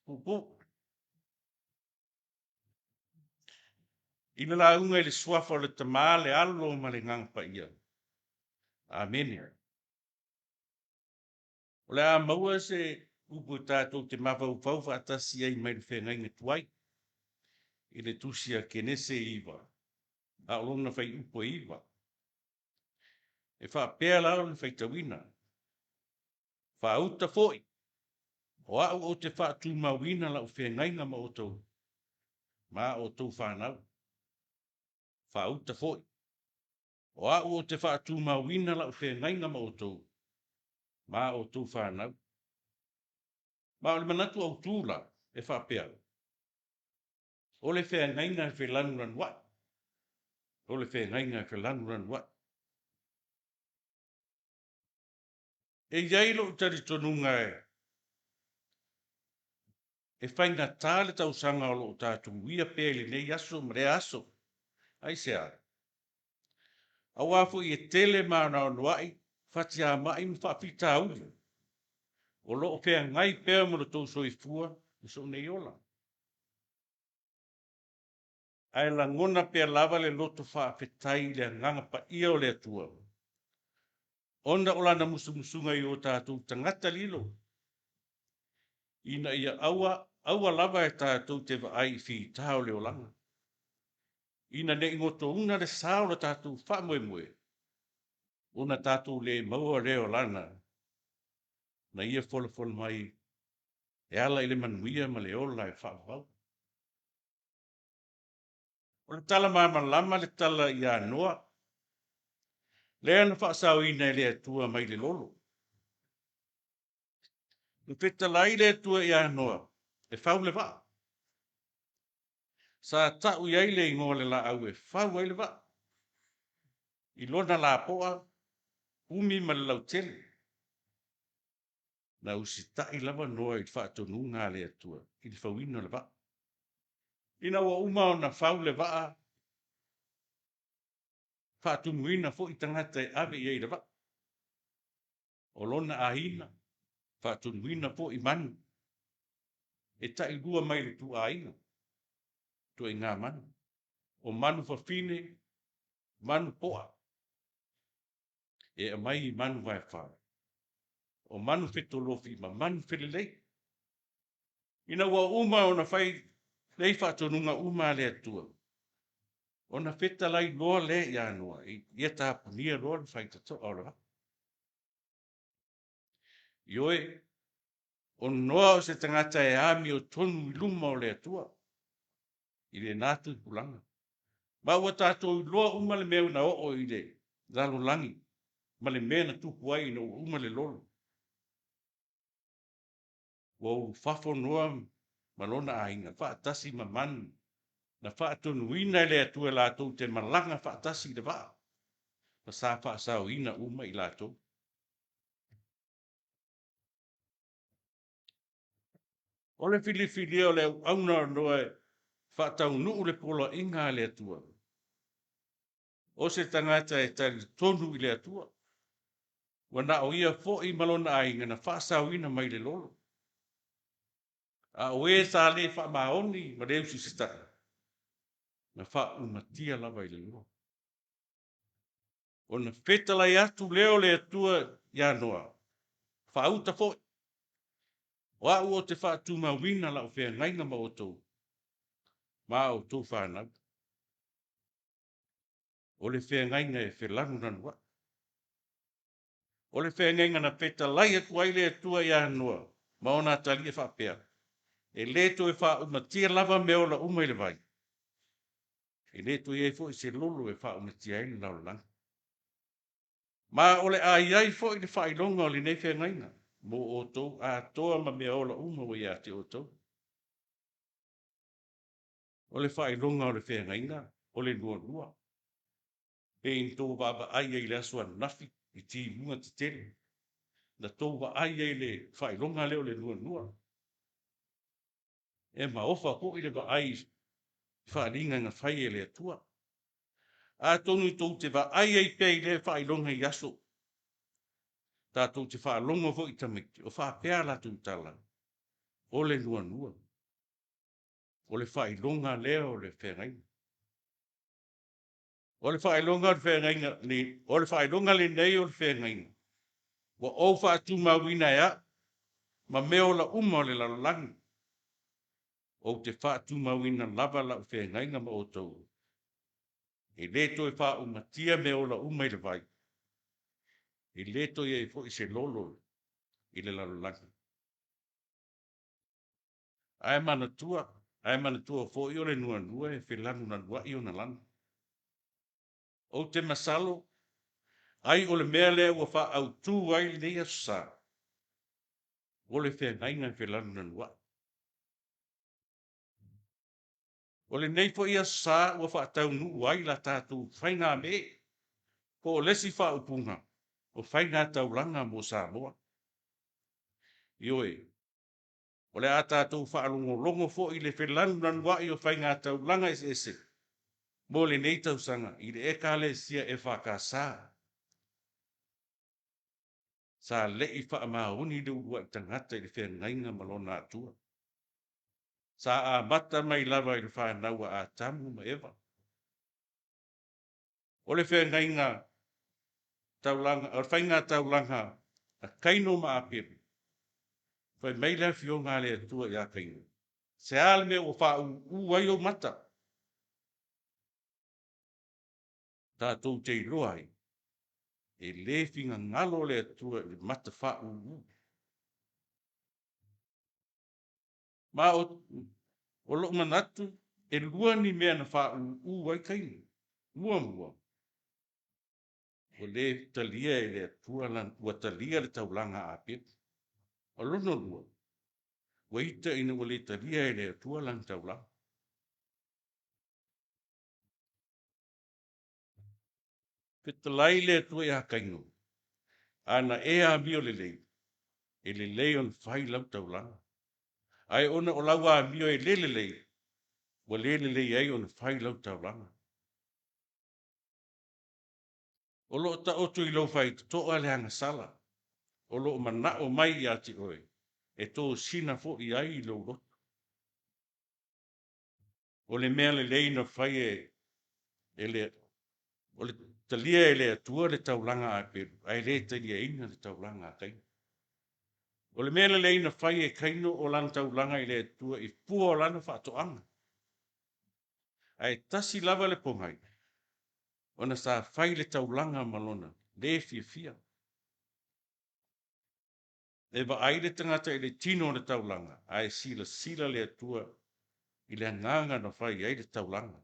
puupuu. I le lauga i le Suafa o le Tama, le Alo ma le Agaga Paia. Amene. O le a maua se upu tatou te mafaufau faatasi ai mai le feagaiga tuai i le tusi a Kenese 9 a o lona fuaiupu e 9. E faapea la lona faitauina, Faauta foi, o au ou te faatumauina lau feagaiga ma outou ma a outou fanau. Faauta foi, o au ou te faatumauina lau feagaiga ma outou ma a outou fanau. Ma o le manatu autu la, e faapea, o le feagaiga e felanulanuai, o le feagaiga e felanulanuai. E i ai lou talitonuga e faigata le tausaga o lo o tatou uia pea i lenei aso ma lea aso. Aisea? Aua foi e tele ma anoanoai fatiamai ma faafitauli o lo o feagai pea ma lo outou soifua ma sou nei ola. Ae lagona pea lava le loto faafetai i le Agaga Paia o le Atua, ona o Lana musumusuga i o tatou tagata lilo, ina ia aua, aua lava e tatou te vaai i fita o le olaga, ina ne i gotouna le sa o le tatou faamoemoe, ona tatou le maua lea o Lana na Ia folafola mai e ala i le manuia ma le ola e faavavau. O le tala malamalama le tala ia Noa, lea na faasaoina e le Atua mai le lolo. Na fetalai le Atua ia Noa e fau le vaa. Sa tau i ai le igoa o le laau e fau ai le vaa, i lona lapoa, umi ma le lautele. Na usitai lava Noa i le faatonuga a le Atua i le fauina o le vaa. Ina ua uma ona fau le vaa, faatumuina foi tagata e ave i ai i le vaa. O lona aiga, faatumuina foi manu e tailua mai le ituaiga, ituaiga manu. O manu fafine, manu poa. E aumai i manu vaefa, o manu fetolofi ma manu felelei. Ina ua uma ona fai nei faatonuga uma a le Atua, ona fetalai loa lea ia Noa, ia tapunia loa le faitotoa o le vaa. Ioe, o Noa o se tagata e amiotonu i luma o le Atua i lena tupulaga. Ma ua tatou iloa uma le mea na oo i le lalolagi ma le mea na tupu ai ina ua uma le lolo. Ua ulufafo Noa ma lona aiga faatasi ma manu na faatonuina e le Atua latou te malaga faatasi i le vaa, ma sa faasaoina uma i latou. O le filifilia o le auauna o Noa e faataunuu le poloaiga a le Atua, o se tagata e talitonu i le Atua, ua na o ia foi ma lona aiga na faasaoina mai le lolo. A o e sa le faamaoni ma le usiusitai, na faaumatia lava i le lolo. Ona fetalai atu lea o le Atua ia Noa, faauta foi, o au ou te faatumauina lau feagaiga ma outou ma a outou fanau. O le feagaiga e felanulanuai. O le feagaiga na fetalai atu ai le Atua ia Noa ma ona atalii e faapea, e le toe faaumatia lava meaola uma i le vai, e le toe i ai foi se lolo e faaumatia ai le lalolagi. Ma o le a i ai foi le faailoga o lenei feagaiga mo outou atoa ma meaola uma ua ia te outou. O le faailoga o le feagaiga, o le nuanua. Pei ona outou vaavaai ai i le aso ananafi i timuga tetele, na outou vaai ai i le faailoga lea o le nuanua. E maofa foi le vaai i faaaliga na fai e le Atua. Atonu tou te vaai ai pea i lea faailoga i aso tatou te faalogo foi i tamaiti o faapea a latou tala, o le nuanua. O le faailoga lea o le feagaiga. O le faailoga o le feagaiga, o le faailoga lenei o le feagaiga ua ou faatumauina e au ma meaola uma o le lalolagi. Ou te faatumauina lava lau feagaiga ma outou, e le toe faaumatia meaola uma i le vai, e le toe i ai foi se lolo i le lalolagi. Ae manatua, ae manatua foi o le nuanua e felanulanuai ona lanu. Ou te masalo ai o le mea lea ua faaautu ai lenei Aso Sa, o le feagaiga e felanulanuai. O lenei foi Aso Sa ua faataunuu ai la tatou faigamee, po o le isi faaupuga, o faigataulaga mo Samoa. Ioe, o le a tatou faalogologo foi i le felanulanuai o faigataulaga eseese mo lenei tausaga i le Ekalesia EFKS. Sa le i faamaoni le uluai tagata i le feagaiga ma lona Atua. Sa amata mai lava i le fanau a Atamu ma Eva. O le feagaiga taulaga, o le faigataulaga a Kaino ma Apelu, fai mai le Afioga a le Atua ia Kaino, se a le mea ua faauu ai ou mata? Tatou te iloa ai, e le finagalo le Atua i le mata faauu. Ma o lou manatu, e 2 ni mea na faauu ai Kaino. Muamua, ua le talia e le Atua ua talia le taulaga a Apelu. O lona lua, ua ita ina ua le talia e le Atua lana taulaga. Fetalai le Atua ia Kaino, a na e amio lelei, e lelei ona fai lau taulaga, ae ona o lau amio e le lelei, ua le lelei ai ona fai lau taulaga. O lo o taoto i lou faitotoa le agasala o lo o manao mai ia te oe e tosina foi i ai lou loto. O le mea lelei na faia e le Talia e le Atua le taulaga a Apelu, ae le taliaina le taulaga a Kaina. O le mea lelei na fai e Kaino o lana taulaga i le Atua i fua o lana faatoaga. Ae tasi lava le pogai, ona sa fai le taulaga ma lona le fiafia. E vaai le tagata i le tino o le taulaga, ae silasila le Atua i le agaga na fai ai le taulaga.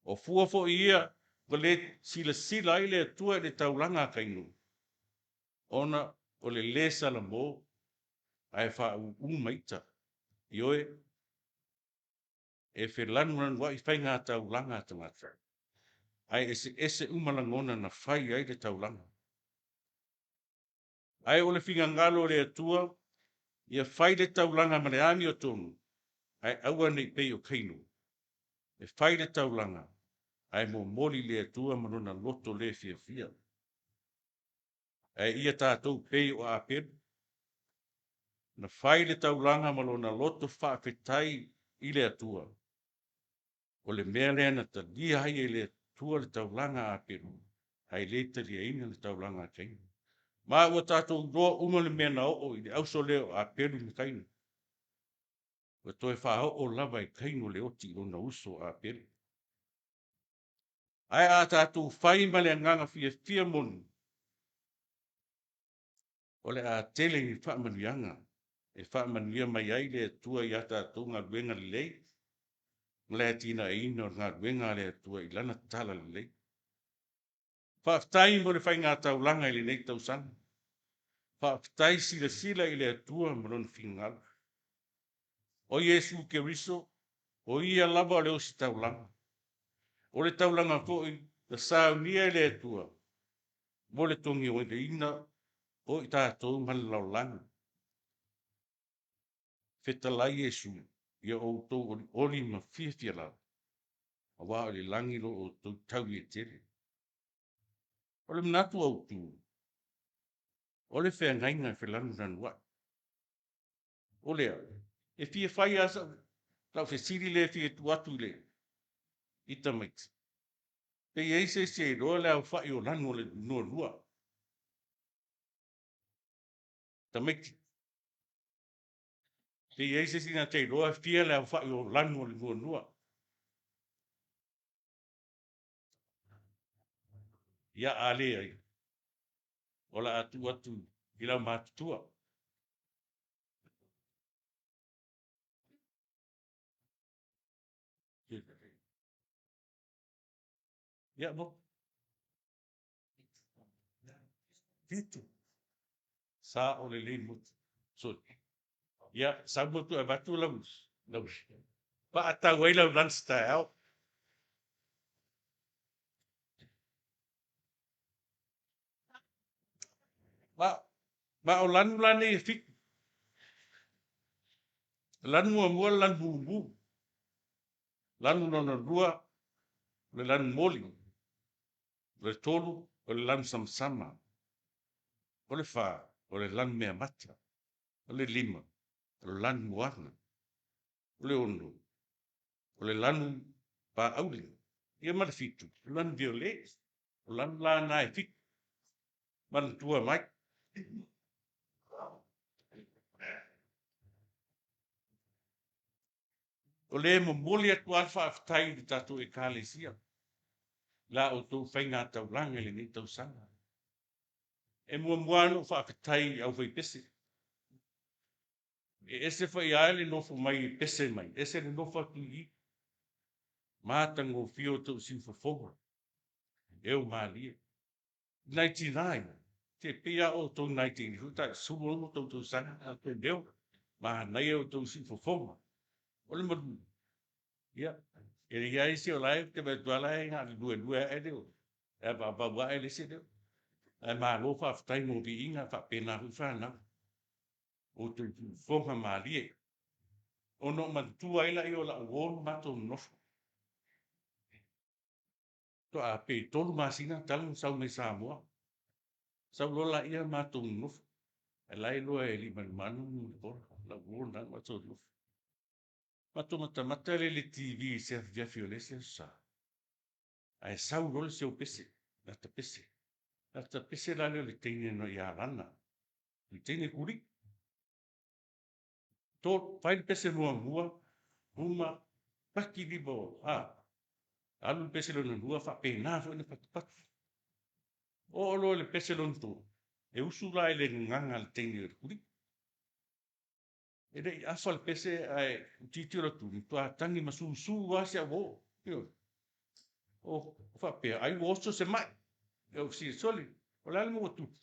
O fua foi ia ua le silasila ai le Atua i le taulaga a Kaino, ona o le le salamo ae faauu ma ita. Ioe, e felanulanuai faiga taulaga a tagata, ae eseese uma lagona na fai ai le taulaga. Ae o le finagalo o le Atua, ia fai le taulaga ma le amiotonu, ae aua ne i pei o Kaino, e fai le taulaga ae momoli i le Atua ma lona loto le fiafia. Ae ia tatou pei o Apelu, na fai le taulaga ma lona loto faafetai i le Atua. O le mea lea na talia ai e le Atua le taulaga a Apelu, ae le taliaina le taulaga a Kaino. Ma ua tatou iloa uma le mea na oo i le auso lea o Apelu ma Kaino. Ua toe faaoo lava e Kaino le oti i lona uso o Apelu. Ae a tatou fai ma le agaga fiafia moni, o le a tele ni faamanuiaga e faamanuia mai ai le Atua ia tatou galuega lelei ma le atinaeina o le galuega a le Atua i lana talalelei. Faafetai mo le faigataulaga i lenei tausaga, faafetai silasila i le Atua ma Lona finagalo. O Iesu Keriso, o Ia lava o le ositaulaga. O le taulaga foi na saunia e le Atua mo le togioleina o i tatou mai le lalolagi. Fetalai Iesu, ia outou olioli ma fiafia lava, aua o i le lagi lo outou taui e tele. O le manatu autu, o le feagaiga e felanulanuai. O lea, e fia fai lava lau fesili lea e fia tuu atu i tamaiti, pe i ai se isi e iloa le aofai o lanu o le luanua? Tamaiti, pe i ai se isi na te iloa pe fia le aofai o lanu o le luanua? Ia, a leai, o le a tuu atu i le aumatutua. Ia 7. Sao lelei Motu. Ia sau Motu e avatu lau faatau ai lau lunch taeao. Ma o lanu la nei e 7. O le lanu muamua o le lanu mumu, lanu lona lua o le lanu moli, o le tolu o le lanu samasama, o le fa, o le lanumeamata, o le lima, o le lanumoana, o le 6, o le lanupaau ia ma le 7, o le lanu violet. O lanu la na e 7, manatua mai. O lea e momoli atu lava le faafetai i le tatou Ekalesia i la outou faigataulaga i lenei tausaga. E muamua lava ona ou faafetai i le aufaipese. E ese foi lava le nofo mai e pese mai, ese le nofo atu i i. Matagofie outou siufofoga, eo malie. Nai tina ia, se pei lava o outou nai teine foi tai 16 tou tausaga a o outou leo, manaia outou siufofoga. O le manu, ia, e i ai lava isi o la e ou te vaai atu lava o la e na o le luelue ae le avaavau ae le isi leo. Ae malo faafetai mo viiga, e faapena foi fanau, o outou siufofoga malie. Ona ou manatua ai lea o lau uo na matou nonofo, faatoa pe 3 masina talu ona sau mai Samoa, sau loa lea matou nonofo, o la e iloa e Aliimalemanu ma Mulipola lau uo lena na matou nonofo. Matou matamata lea i le TV i se afiafi o le isi aso Sa, ae sau loa le seu pese. Lata pese. Lata pese la lea o le teine na i Alana. Le teine kuli. To, fai le pese muamua, uma, paki lima o, a, alu le pese lona lua, faapena foi ona patupatu. Oo loa i le pese lona tolu, e usu la i le gagaga a le teine o le kuli. E le i afa le pese ae utiiti o le atu, matua tagi ma susu lava si au uo. Ioe. O faapea, ai ua oso se mai. E ou fesili, sole, o le a le mea ua tupu?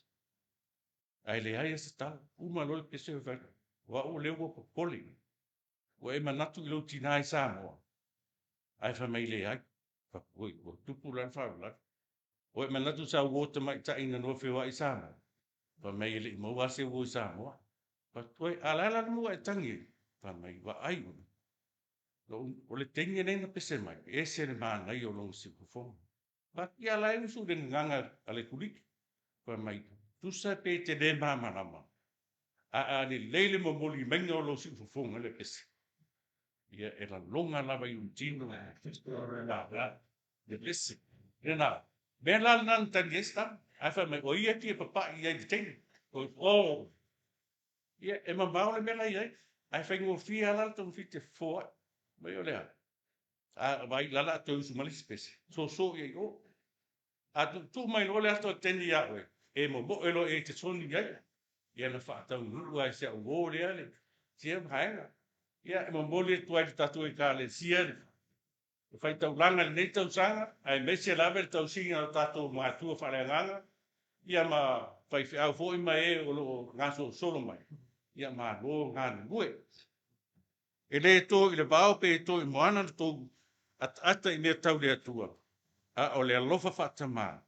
Ae leai lava se tala. Uma loa le pese ou fai atu, o au o lea ua popole. Ua e manatu i lou tina i Samoa? Ae fai mai, leai. Oi, ua tupu la le faalavelave. Ua e manatu i sau uo tamaitai na lua feoai i Samoa? Fai mai e le i maua lava se uo i Samoa. Fai atu, oi, a o le a la le mea ua e tagi ai? Fai mai, vaai oe, o le teine lea na pese mai, e ese le manaia o lona siufofoga. Fai atu, ia a o la e usu i le gagaga a le Kuliki. Fai mai, tusa pe e te le malamalama, ae a lelei le momoli maiga o lou siufofoga i le pese, ia e lagona lava i lou tino le pese. Lena, mea la lena na tagi ai se tama, ae fai mai, o ia e fia papai i ai i le teine. Oh, ia e mamao le mea la e i ai, ae faigofie lava la le togafiti e fofo ai. Mai o le a? A vaai la o le a toe usu mai le isi pese, soso i ai i o. A tuutuu mai loa le ato a le teine ia oe, e momoe loa e te soni i ai. Ia na faataunuu lava e si au uo lea le sia vaega. Ia e momoli atu ai i le tatou Ekalesia le faitaulaga i lenei tausaga, aemaise lava le tausiga o tatou matua faaleagaga, ia ma faifeau foi ma e o lo o gasolosolo mai, ia malo galulue. E le to i le vao pe to i moana le tou ataata i mea tau le Atua, a o le alofa faatamā,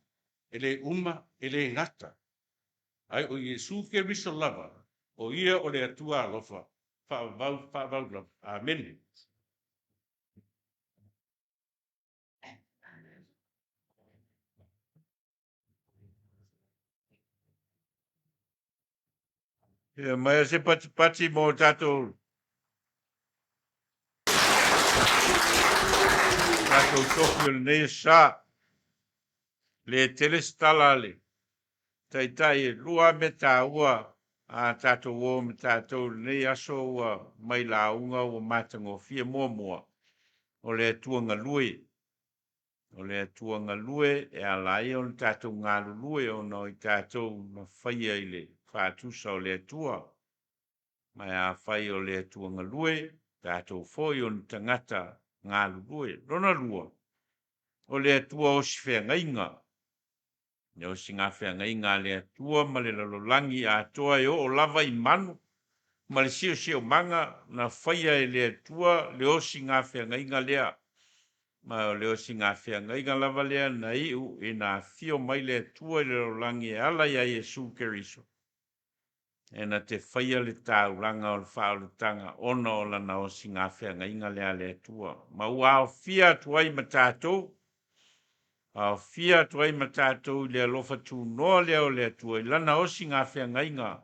e le uma, e le gata. Ae o Iesu Keriso lava, o Ia o le Atua alofa, faavavau, faavavau lava. Amene. Ia maia se patipati mo tatou tatou tofi o lenei sa. Le tele se tala a le taitai e lua mea taua a tatou o ma tatou i lenei aso ua mai lauga ua matagofie muamua o le Atua galue. O le Atua galue e ala ai ona tatou galulue ona o i tatou na faia i le faatusa o le Atua. Ma e afai o le Atua galue, tatou foi o ni tagata galulue. Lona lua, o le Atua osi feagaiga. Le osigafeagaiga a le Atua ma le lalolagi atoa e oo lava i manu ma le siosiomaga na faia e le Atua le osigafeagaiga lea. Ma o le osigafeagaiga lava lea na iu ina afio mai le Atua i le lalolagi e ala iā Iesu Keriso. E na te faia le taulaga o le faaolataga ona o lana osigafeagaiga lea a le Atua, ma ua aofia atu ai ma tatou, aofia atu ai ma tatou i le alofa tunoa lea o le Atua i lana osigafeagaiga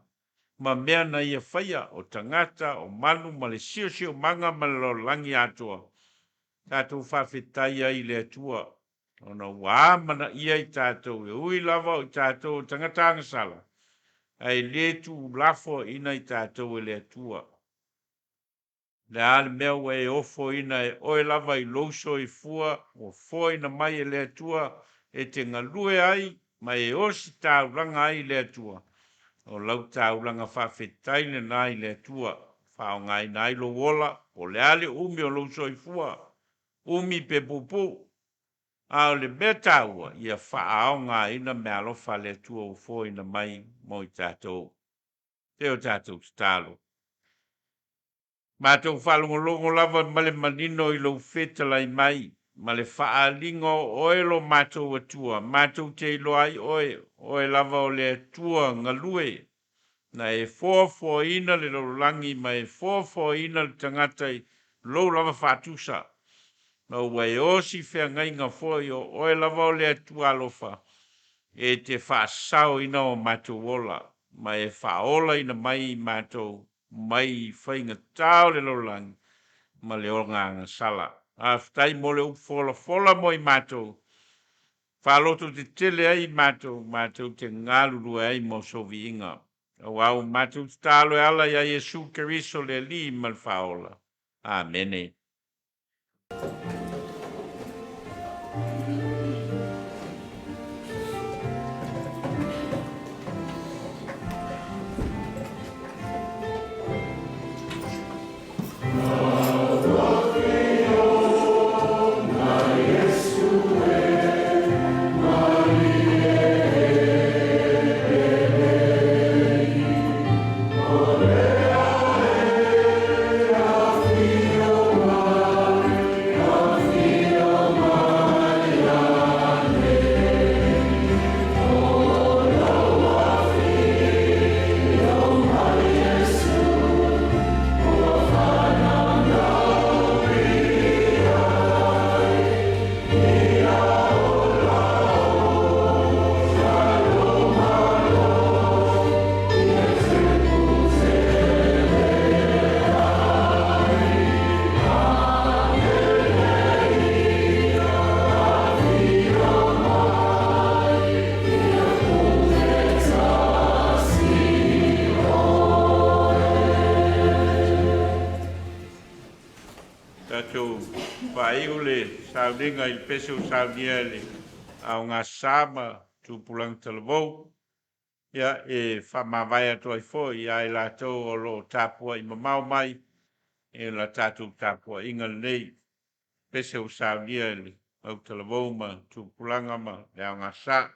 ma mea na ia faia, o tagata, o manu ma le siosiomaga ma le lalolagi atoa. Tatou faafetai ai i le Atua ona ua amanaia i tatou, e ui lava o i tatou o tagata agasala, ae le tuulafoaina i tatou e le Atua. Le a le mea ua e ofoina e oe lava i lou soifua ua foaina mai e le Atua e te galue ai ma e ositaulaga ai i le Atua, o lau taulaga faafetai lena i le Atua, faaaogaina ai lou ola, po o le a le umi o lou soifua, umi pe puupuu. A o le mea taua, ia faaaogaina meaalofa a le Atua ua foaina mai mo i tatou. Se o tatou tatalo. Matou faalogologo lava ma le manino i lou fetalai mai, ma le faaaliga o oe lo matou Atua, matou te iloa ai oe, oe lava o le Atua galue, na e foafoaina le lalolagi ma e foafoaina le tagata i lou lava faatusa, ma ua e osi feagaiga foi, o oe lava o le Atua alofa, e te faasaoina o matou ola, ma e faaolaina mai i matou mai faigatā o le lalolagi ma le oga agasala. Faafetai mo le upu folafola mo i matou. Faalototetele ai matou, matou te galulue ai mo sou viiga. Auā ua matou tatalo e ala iā Iesu Keriso le Alii ma le Faaola. Amene. Tatou faaiu le sauniga i le pese ua saunia e le aogasa ma tupulaga talavou. Ia, e faamavae atu ai foi ia i latou o lo o tapuai mamao mai i la tatou tapuaiga lenei. Pese ua saunia e le autalavou ma tupulaga ma le aogasa.